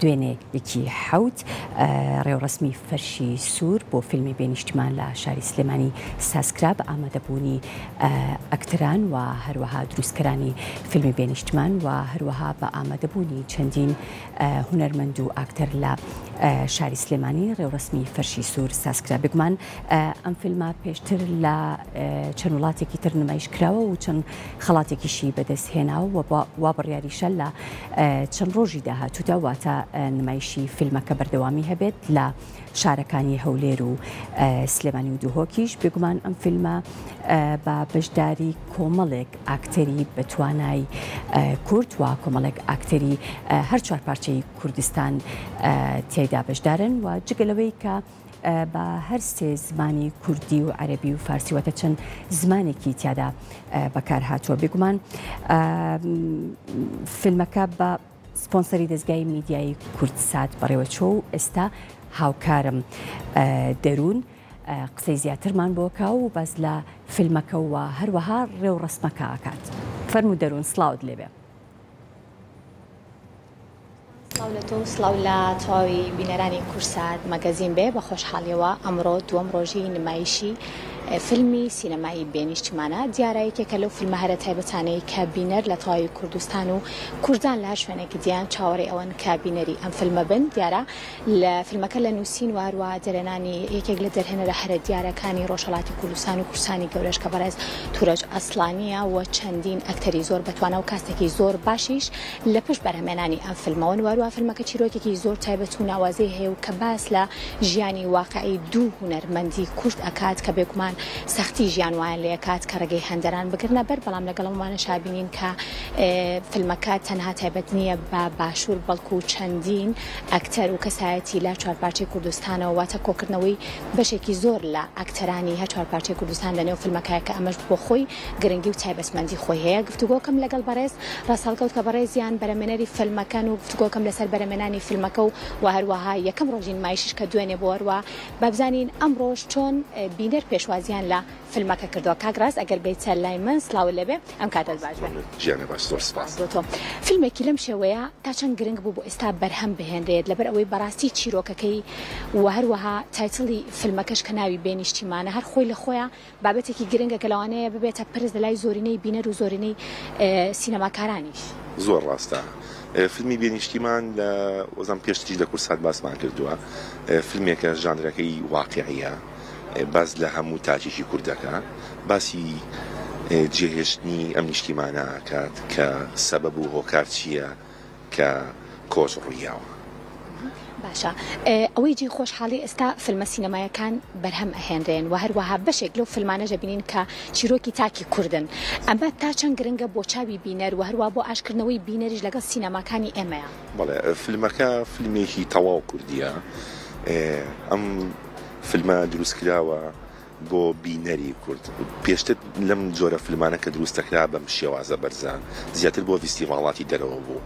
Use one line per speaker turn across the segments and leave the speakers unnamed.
دوێنێ یەکی حەوت ڕێوڕەسمی فەرشی سوور بۆ فیلمی بێ نیشتیمان لە شاری سلێمانی سازکرا بە ئامادەبوونی ئەکتەران و هەروەها دروستکەرانی فیلمی بێ نیشتمان و هەروەها بە ئامادەبوونی چەندین هونەرمەند و ئاکتەر لە شاری سلێمانی ڕێوڕەسمی فەرشی سوور سازکرا. بێگومان ئەم فیلمە پێشتر لە چەند وڵاتێکی تر نمایش کراوە و چەند خەڵاتێکیشی بەدەست هێناوە و وا بڕیاریشە لە چەند ڕۆژی داهاتوودا واتە نمایشی فیلمەکە بەردەوامی هەبێت لە شارەکانی هەولێر و سلێمانی و دهۆکیش. بێگومان ئەم فیلمە بە بەشداری کۆمەڵێک ئاکتەری بەتوانای کورد و کۆمەڵێک ئاکتەری هەر چوار پارچەی کوردستان تیایدا بەشدارن و جگە لەوەی کە بە هەر سێ زمانی کوردی و عەرەبی و فارسی واتە چەند زمانێکی تیادا بەکار هاتووە. بێگومان فیلمەکە بە سپۆنسەری دەزگای میدیایی کوردسات بەڕێوەچووە و ئێستا هاوکارم دەروون قسەی زیاترمان بۆ کا و باس لە فیلمەکە و هەروەها ڕێوڕەسمەکە ئەکات. فەرموو دەروون سڵاوت لێبێ.
سڵاو لە تۆ و سڵاو لە تەواوی بینەرانی کورسات مەگەزین بێ بە خۆشحاڵیەوە ئەمڕۆ دووەم ڕۆژی نمایشی فیلمی سینەمایی بێ نیشتیمانە دیارە یەکێکە لەو فیلمە هەرە تایبەتانەی کە بینەر لە تەواوی کوردستان و کوردان لە هەر شوێنێکی دیان چاوەڕێی ئەوەن کە بینەری ئەم فیلمە بن دیارە لە فیلمەکە لە نووسین و هەروەها دەرهێنانی یەکێک لە دەرهێنەرە هەرە دیارەکانی ڕۆژهەڵاتی کوردستان و کوردستانی گەورەش کە بەڕێز تورەج ئەسڵانییە و چەندین ئەکتەری زۆر بەتوانا و کاستێکی زۆر باشیش لە پشت بەرهەمێنانی ئەم فیلمەوەن و هەروەها فیلمەکە چیرۆکێکی زۆر تایبەت و ناوازەی هەیە و کە باس لە ژیانی واقعی دوو هونەرمەندی کورد ئەکات کە بێگومان سەختی ژیان وایان لێکات کە ڕێگەی هەندەران بگرنە بەر بەڵام لەگەڵ ئەمانەشا بینین کە فیلمەکە تەنها تایبەت نییە بە باشوور بەڵکو چەندین ئەکتەر و کەسایەتی لە چوارپارچەی کوردستانەوە واتە کۆکردنەوەی بەشێکی زۆر لە ئەکتەرانی هەر چوارپارچەی کوردستان لە نێو فیلمەکە کە ئەمەش بۆ خۆی گرنگی و تایبەتمەندی خۆی هەیە. گفتوگۆکەم لەگەڵ بەڕێز ڕاست هەڵکەوت کە بەڕێزیان بەرەمێنەری فیلمەکەن و گفتوگۆکەم لەسەر بەرەمێنانی فیلمەکە و و هەروەها یەکەم ڕۆژی نمایشیش کە دوێنێ بوو هەروەها با بزانین ئەمڕۆش چۆن بینەر پێشوازیان لە فیلمەکە کردووە. کاک ڕاست ئەگەر بێیتە لای من سڵاوت لێبێ ئەم کاتەت باش بێ.
گیانە باش زۆر سپاس.
بۆ تۆ. فیلمێکی لەم شێوەیە تا چەند گرنگ بوو بۆ ئێستا بەرهەم بهێنرێت لەبەر ئەوەی بەڕاستی چیرۆکەکەی و هەروەها title ی فیلمەکەش کە ناوی بێ نیشتیمانە هەر خۆی لە خۆیا بابەتێکی گرنگە کە لەوانەیە ببێتە پرس لەلای زۆرینەی بینەر و زۆرینەی سینەماکارانیش.
زۆر ڕاستە فیلمی بێ نیشتیمان لە وەزم پێشتریش لە کورسات باسمان کردووە فیلمێکە ژانرەکەی واقیعیە باس لە هەموو تاکێکی کورد دەکا باسی جێهێشتنی ئەم نیشتیمانە ئەکات کە سەبەب و هۆکار چییە کە کۆچ ڕوویاوە.
باشە ئەوەی جێی خۆشحاڵی ئێستا فیلمە سینەمایەکان بەرهەم ئەهێنرێن و هەروەها بەشێک لەو فیلمانەش ئەبینین کە چیرۆکی تاکی کوردن ئەمە تا چەند گرنگە بۆ چاوی بینەر و هەروەها بۆ ئاشکردنەوەی بینەریش لەگەڵ سینەماکانی ئێمەیە؟
بەڵێ فیلمەکە فیلمێکی تەواو کوردیە ئەم فیلمە دروستکراوە بۆ بینەری کورد پێشتر لەم جۆرە فیلمانە کە دروست دەکرا بەم شێوازە بەرزە زیاتر بۆ ڤیستیڤاڵاتی دەرەوە بوو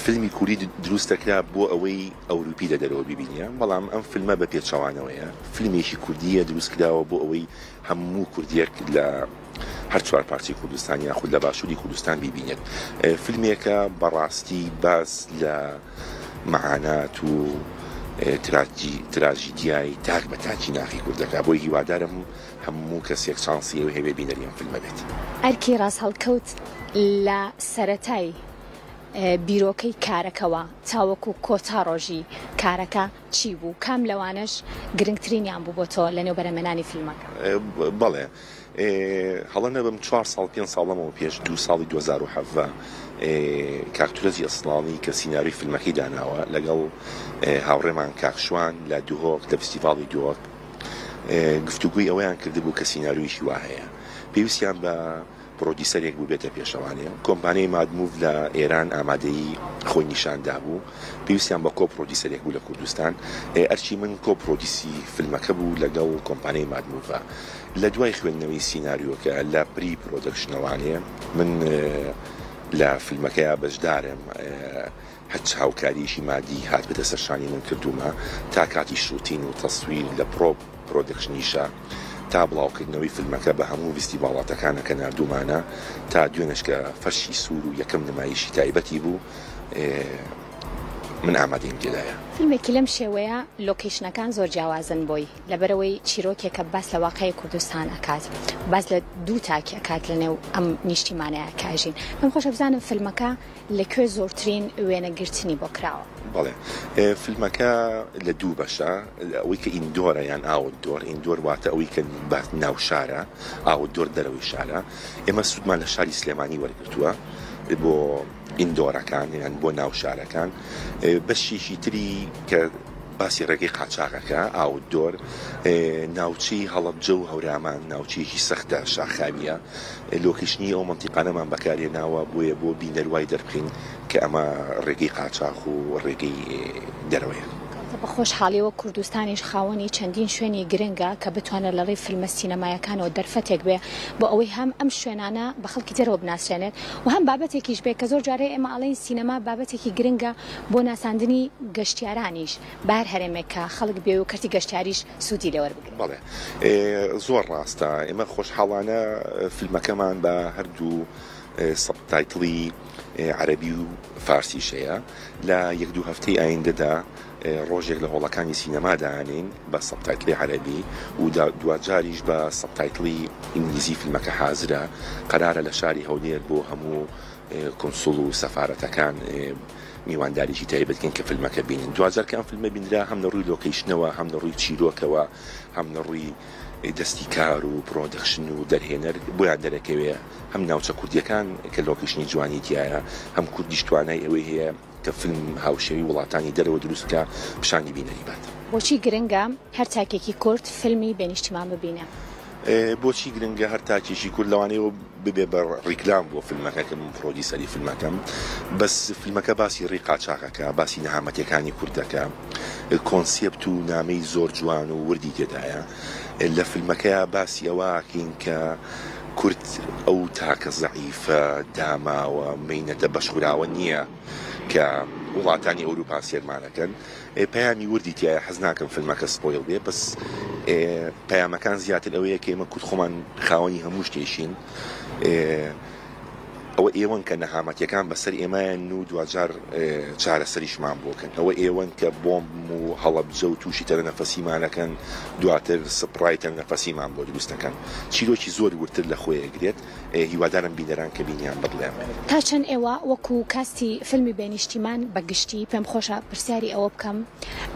فیلمی کوردی دروست دەکرا بۆ ئەوەی ئەوروپی لە دەرەوە ببینە بەڵام ئەم فیلمە بە پێچەوانەوەیە فیلمێکی کوردیە دروست کراوە بۆ ئەوەی هەموو کوردیەک لە هەر چوار پارچەی کوردستان یاخود لە باشووری کوردستان بیبینێت فیلمێکە بەڕاستی باس لە مەعانات و تراژیدیای تاک بە تاکی ناخی کورد دەکا بۆی هیوادارم هەموو کەسێک چانسی ئەوەی هەبێ بینەری ئەم فیلمە بێت.
ئەرکی ڕاست هەڵکەوت لە سەرەتای بیرۆکەی کارەکەوە تاوەکو کۆتا ڕۆژی کارەکە چی بوو؟ کام لەوانەش گرنگترینیان بوو بۆ تۆ لەنێو بەرهەمهێنانی فیلمەکە؟
بەڵێ هەڵە نەبم چوار ساڵ پێنج ساڵ لەمەوە پێش دوو ساڵی 2017 کاک تورەجی ئەسڵانی کە سیناریۆی فیلمەکەی داناوە لەگەڵ هاوڕێمان کاک شوان لە دهۆک لە فیستیڤاڵی دهۆک گفتوگۆی ئەوەیان کردبوو کە سیناریۆیەکی وا هەیە پێویستیان بە پرۆدیسەرێک بوو بێتە پێشەوانێ. کۆمپانیای مادموڤ لە ئێران ئامادەیی خۆی نیشان دابوو. پێویستیان بە کۆ پرۆدیسەرێک بوو لە کوردستان. ئەرکی من کۆ پرۆدیسی فیلمەکە بوو لەگەڵ کۆمپانیای مادموڤ. لە دوای خوێندنەوەی سیناریۆکە لە pre production ەوانێ من لە فیلمەکەیا بەشدارم. هەرچ هاوکارییەکی مادی هاتبێتە سەر شانی من کردوومە تا کاتی shooting و تەسویر لە پرۆ production یشا تا بڵاوکردنەوەی فیلمەکە بە هەموو ڤیستیڤاڵاتەکانە کە ناردوومانە تا دوێنێش کە فەرشی سوور و یەکەم نمایشی تایبەتی بوو. من ئامادەیم تێدایە.
فیلمێکی لەم شێوەیە لۆکەیشنەکان زۆر جیاوازن بۆی لەبەرئەوەی چیرۆکێکە باس لە واقعی کوردستان ئەکات باس لە دوو تاک ئەکات لەنێو ئەم نیشتیمانەیا کە ئەژین پێم خۆشە بزانم فیلمەکە لە کوێ زۆرترین وێنەگرتنی بۆ کراوە؟
بەڵێ فیلمەکە لە دوو بەشە ئەوەی کە indoor ە یان outdoor indoor واتە ئەوەی کە ناو شارە outdoor دەرەوەی شارە ئێمە سوودمان لە شاری سلێمانی وەرگرتووە بۆ indoor ەکان یان بۆ ناو شارەکان بەشێکی تری کە باسی ڕێگەی قاچاغەکە outdoor ناوچەی هەڵەبجە و هەورامان ناوچەیەکی سەختە شاخاویە لۆکیشنی ئەو مەنتیقانەمان بەکارهێناوە بۆیە بۆ بینەر وای دەربخەین کە ئەمە ڕێگەی قاچاخ و ڕێگەی دەرەوەیە.
کەواتە بە خۆشحاڵیەوە کوردستانیش خاوەنی چەندین شوێنی گرنگە کە بتوانێت لە ڕێی فیلمە سینەمایەکانەوە دەرفەتێک بێ بۆ ئەوەی هەم ئەم شوێنانە بە خەڵکی دەرەوە بناسرێنێت و هەم بابەتێکیش بێ کە زۆر جارێ ئێمە ئەڵێین سینەما بابەتێکی گرنگە بۆ ناساندنی گەشتیارانیش بە هەر هەرێمێک کە خەڵک بێ و کەرتی گەشتیاریش سوودی لێ وەربگرێت.
بەڵێ زۆر ڕاستە ئێمە خۆشحاڵانە فیلمەکەمان بە هەردوو subtitle ی عەرەبی و فارسیش هەیە لە یەک دوو هەفتەی ئایندەدا ڕۆژێک لە هۆڵەکانی سینەما دانین بە subtitle ی عەرەبی و دواجاریش بە subtitle ی ئینگلیزی فیلمەکە حازرە قەرارە لە شاری هەولێر بۆ هەموو کونسوڵ و سەفارەتەکان میوانداریی تایبەت بکەین کە فیلمەکە بینن. دواجار کە ئەم فیلمە بینرا هەم لە ڕووی لۆکەیشنەوە، هەم لە ڕووی چیرۆکەوە، هەم لە ڕووی دەستی کار و production و دەرهێنەر بۆیان دەرەکەوێ هەم ناوچە کوردییەکان کە لۆکەیشنی جوانی تیایە، هەم کوردیش توانای ئەوەی هەیە کە فیلم هاوشێوەی وڵاتانی دەرەوە دروست بکا پیشانی بینەری بات.
بۆچی گرنگە هەر تاکێکی کورد فیلمی بێ نیشتیمان ببینێ؟
بۆچی گرنگە هەر تاکێکی کورد لەوانەیە ببێ بە ڕیکلام بۆ فیلمەکە کە من producer ی فیلمەکەم بەس فیلمەکە باسی ڕی قاچاغەکە باسی نەهامەتیەکانی کوردەکە کۆنسێپت و نامەی زۆر جوان و وردی تێدایە لە فیلمەکەیا باسی ئەوەکەین کە کورد ئەو تاکە زەعیفە داماوە مەینەتە بەشخوراوە نییە کە وڵاتانی ئەوروپا سێرمانەکەن پەیامی وردی تیایە حەز ناکەم فیلمەکە spoil بێ بەس پەیامەکان زیاتر ئەوەیە کە ئێمە کورد خۆمان خاوەنی هەموو شتێکین ئەوە ئێوەن کە نەهامەتیەکان بەسەر ئێمایان و دواجار چارەسەریشمان بۆکەن ئەوە ئێوەن کە بۆمب و هەڵەبجە و تووشی تەرە نەفەسیمانەکەن دواتر سپڕای تەنگ نەفەسیمان بۆ دروستەکەن چیرۆکی زۆر وردتر لە خۆی ئەگرێت هیوادارم بینەران کە بینیان بەدڵیان بێت.
تا چەند ئێوە وەکو کاستی فیلمی بێ نیشتیمان بە گشتی پێم خۆشە پرسیاری ئەوە بکەم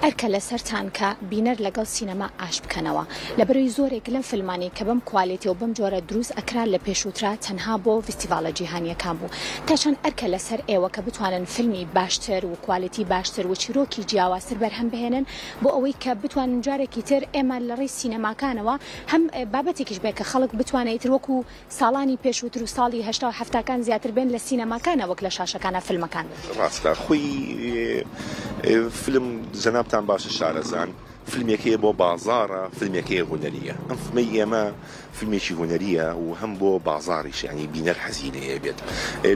ئەرکە لەسەرتان کە بینەر لەگەڵ سینەما ئاش بکەنەوە لەبەرەوەی زۆرێک لەم فیلمانەی کە بەم کوالێتی و بەم جۆرە دروست ئەکرا لە پێشووترا تەنها بۆ ڤیستیڤاڵە جیهانیەکان بوو تا چەند ئەرکە لەسەر ئێوە کە بتوانن فیلمی باشتر و کوالێتی باشتر و چیرۆکی جیاوازتر بەرهەم بهێنن بۆ ئەوەی کە بتوانن جارێکی تر ئێمە لەڕێی سینەماکانەوە هەم بابەتێکیش بێ کە خەڵک بتوانێ ئیتر وەکو ساڵانی پێشووتر و ساڵی هەشتا و حەفتاکان زیاتر بێن لە سینەماکانا وەک لە شاشەکانا فیلمەکان ببینن.
ڕاستە خۆی فیلم جەنابتان باشە شارەزان فیلمێک هەیە بۆ بازاڕە فیلمێک هەیە هونەریە ئەم فیلمەی ئێمە فیلمێکی هونەریە و هەم بۆ بازاڕیش یانی بینەر حەزی لێیە بێت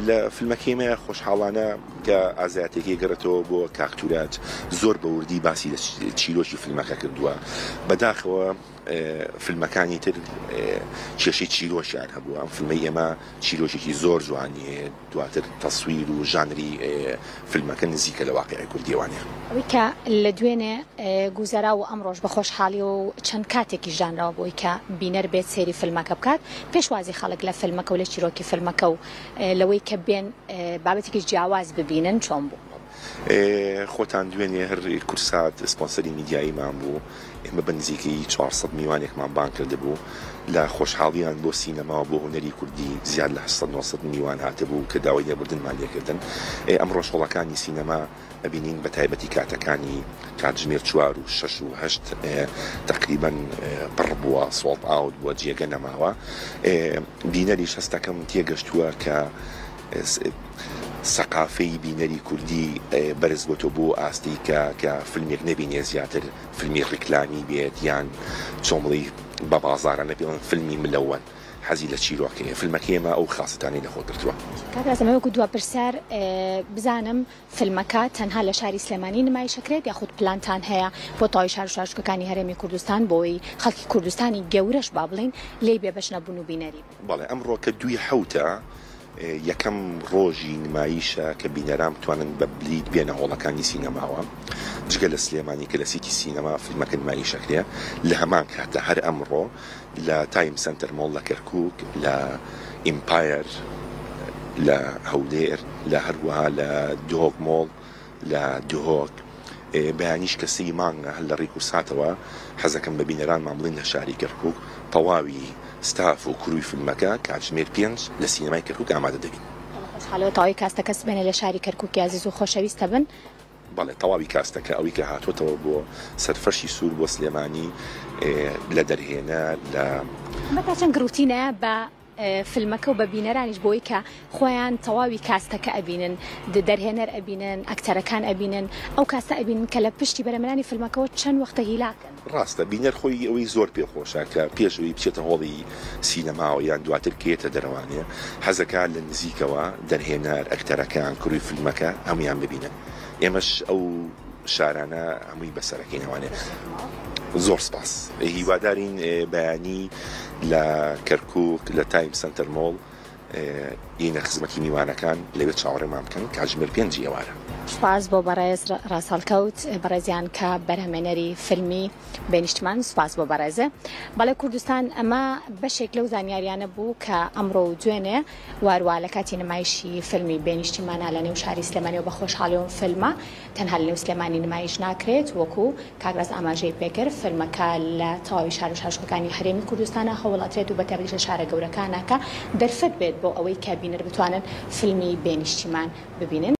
لە فیلمەکەی ئێمە خۆشحاڵانە کە ئازایەتیەکەی گەڕێتەوە بۆ کاک توراج زۆر بە وردی باسی لە چیرۆکی فیلمەکە کردووە بەداخەوە فیلمەکانی تر کێشەی چیرۆکیان هەبوو ئەم فیلمەی ئێمە چیرۆکێکی زۆر جوانی هەیە دواتر تەسویر و ژانری فیلمەکە نزیکە لە واقیعی کوردیەوانە.
ئەوەی کە لە دوێنێ گوزەرا و ئەمڕۆش بە خۆشحاڵیەوە و چەند کاتێکیش دانراوە بۆی کە بینەر بێت سەیری فیلمەکە بکات، پێشوازی خەڵک لە فیلمەکە و لە چیرۆکی فیلمەکە و لەوەی کە بێن بابەتێکی جیاواز ببینن چۆن بوو؟
خۆتان دوێنێ هەر کوردسات سپۆنسەری میدیاییمان بوو، ئێمە بە نزیکەیی 400 میوانێکمان بانگ کردبوو، لە خۆشحاڵیان بۆ سینەما و بۆ هونەری کوردی زیاد لە 800 900 میوان هاتبوو کە داوای لێبوردنمان لێکردن. ئەمڕۆش هۆڵەکانی سینەما ئەبینین بە تایبەتی کاتەکانی کاتژمێر چوار و شەش و هەشت تەقریبەن پڕ بووە، sold out بووە، جێگە نەماوە. بینەریش هەستەکەم تێگەشتووە کە سەقافەی بینەری کوردی بەرز بۆتەوە بۆ ئاستی کە کە فیلمێک نەبینێ زیاتر فیلمی ڕیکلامی بێت یان چۆن بڵێی بە بازاڕانە پێڵێن فیلمی ملەوەن حەزی لە چیرۆک هەیە فیلمەکەی ئێمە ئەو خاسەتانەی لەخۆ گرتووە.
کاک رازم وەکو دوا پرسیار بزانم فیلمەکە تەنها لە شاری سلێمانی نمایش ئەکرێت یاخود پلانتان هەیە بۆ تەواوی شار و شارۆچکەکانی هەرێمی کوردستان بۆی خەڵکی کوردستانی گەورەش با بڵێین لێی بێبەش نەبوون و بینەری بن؟
بەڵێ ئەمڕۆ کە دووی حەوتە. یەکەم ڕۆژی نمایشە کە بینەران بتوانن بە بلیت بێنە هۆڵەکانی سینەماوە، جگە لە سلێمانی کە لە سیتی سینەما فیلمەکە نمایش ئەکرێ، لە هەمان کاتدا هەر ئەمڕۆ لە تایم سەنتەر مۆڵ لە کەرکوک، لە ئیمپایەر لە هەولێر، لە هەروەها لە دهۆک مۆڵ لە دهۆک، بەیانیش کە سێی مانگە هەر لە ڕێی کورساتەوە حەزەکەم بە بینەرانمان بڵێین لە شاری کەرکوک تەواوی ستاف و crew ی فیلمەکە کاتژمێر پێنج لە سینەمای کەرکوک ئامادە دەبین.
بە خۆشحاڵیەوە تەواوی کاستەکە سبەینێ لە شاری کەرکوکی ئازیز و خۆشەویست دەبن.
بەڵێ تەواوی کاستەکە ئەوەی کە هاتۆتەوە بۆ سەر فەرشی سوور بۆ سلێمانی لە دەرهێنەر لە.
ئەمە تا چەند گڕوتینە بە فیلمەکە و بە بینەرانیش بۆی کە خۆیان تەواوی کاستەکە ئەبینن، دەرهێنەر ئەبینن، ئەکتەرەکان ئەبینن، ئەو کاستە ئەبینن کە لە پشتی بەرهەمهێنانی فیلمەکەوە چەند وەختە هیلاکن.
ڕاستە بینەر خۆی ئەوەی زۆر پێ خۆشە کە پێش ئەوەی بچێتە هۆڵی سینەماوە یان دواتر کە یەتە دەرەوانێ حەزەکا لە نزیکەوە دەرهێنەر، ئەکتەرەکان، crew ی فیلمەکە هەموویان ببینن. ئێمەش ئەو شارانە هەمووی بەسەرەکەین ئەوانێ. زۆر سپاس. هیوادارین بەیانی لە کەرکوک لە تایم سەنتەر مۆڵ یینە خزمەتی میوانەکان لەوێ چاوەڕێمان بکەن کاتژمێر پێنجی ئێوارە.
سوپاس بۆ بەڕێز ڕاز هەڵکەوت بەڕێزیان کە بەرهەمێنەری فیلمی بێ نیشتمان سوپاس بۆ بەڕێزێ. بەڵێ کوردستان ئەمە بەشێک لەو زانیاریانە بوو کە ئەمڕۆ و دوێنێ واروا لە کاتی نمایشی فیلمی بێ نیشتیمانە لە نێو شاری سلێمانیەوە بە خۆشحاڵیەوە فیلمە تەنها لە نێو سلێمانی نمایش ناکرێت وەکو کاک ڕاز ئاماژەی پێکرد فیلمەکە لە تەواوی شار و شارۆچکەکانی هەرێمی کوردستانا هەوڵ ئەدرێت و بەتایبەتیش لە شارە گەورەکانا کە دەرفەت بێت بۆ ئەوەی کە بینەر بتوانن فیلمی بێ نیشتیمان ببینن.